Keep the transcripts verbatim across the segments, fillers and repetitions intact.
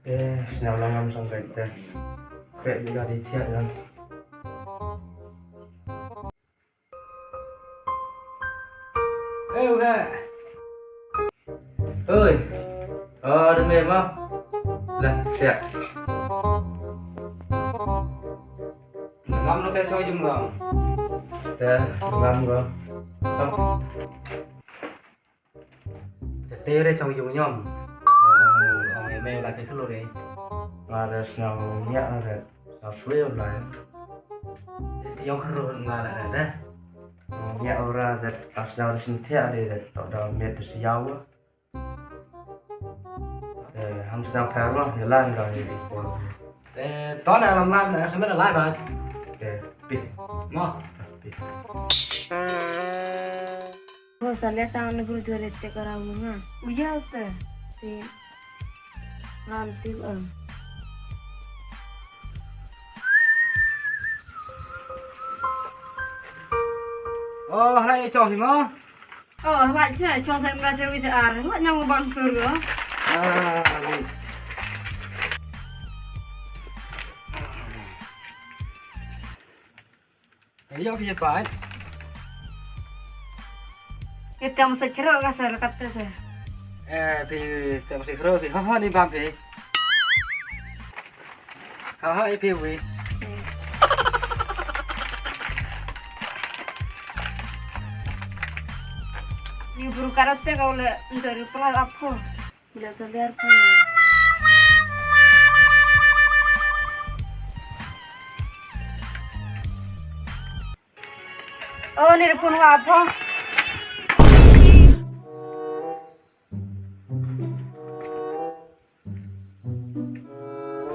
Eh, sñiaw lang ngam song kai te. Kreh bi ka di thiah lang. Eh, u he. Oi. Oh, da me ma. La, thiah. Ngam no te chong jum ngam. Te, ngam ko. Te re chong jum ñom. Ong, ong e me la te khlo re. Nga da sñiaw ñiah re. Sñiaw swe u lai. Te yong khlo nga la re. Ñiah u ra da sñiaw re sñiaw thiah re da. To da met da sñiaw. Eh, ham sñiaw pher mo, ya lan ka ni di pon. Eh, to na lam lan, eh, sa me na lai ba. Eh, pi. Mo. Pi. Ho, sa le sang na guru dua le te kara mo nga. U ya te. Te. Ngam ti, em. Oh, hala e chong hi mo. Oh, hala cha chong them ka se wi se ar. Hala ñiaw bang sur ko. Ah, ni. Yo, phi pa. Ke tam se kro ka se kat te se. Eh, phi tam se kro phi. Ha, ha, ni bam phi. Ha, ha, i phi wi. Ni bru karot te ka le, nzari pra apko. Bila sa liar pun. Oh, ni pun wa apko.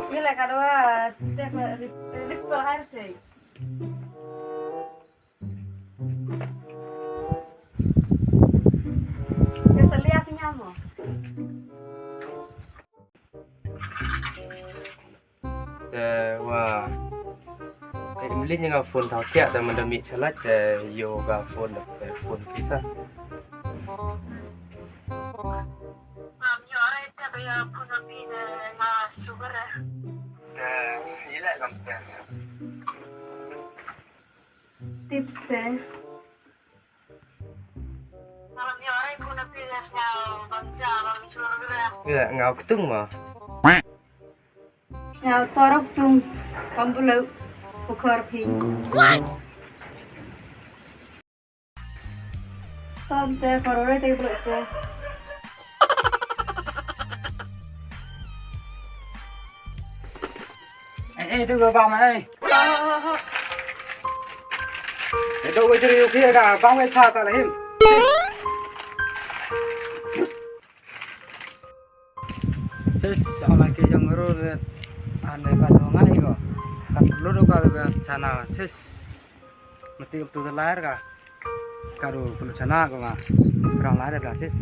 Ni la ka dua, te ko rip, rip ko har te. Ka sa liar ti ñiaw mo. Te wa. Te imlin nga phone thaw thiah te manda mi chalat te yo ka phone te phone pisa. Am, yo, ara ita ka ya phone pi de nga sugar eh. Te, ila kam te. Tips te. Am, yo, ara phone pi de sñiaw bam cha, bam sugar eh. Ya, ngau ktung ma. Sñiaw torok tung, bam bulu, ukor phi. Tante, korore te blo che. Eh, eh, tu ko bam, eh. Eh, tu ko jeri uki ka, bam ka cha ka lahim. Sis, ala ke jong ro re, ane ka dong ai ko. Ka lulu ka chana, sis. Mati tu de lair ka. Karu pulu chana ko nga. Kurang lair ka sis.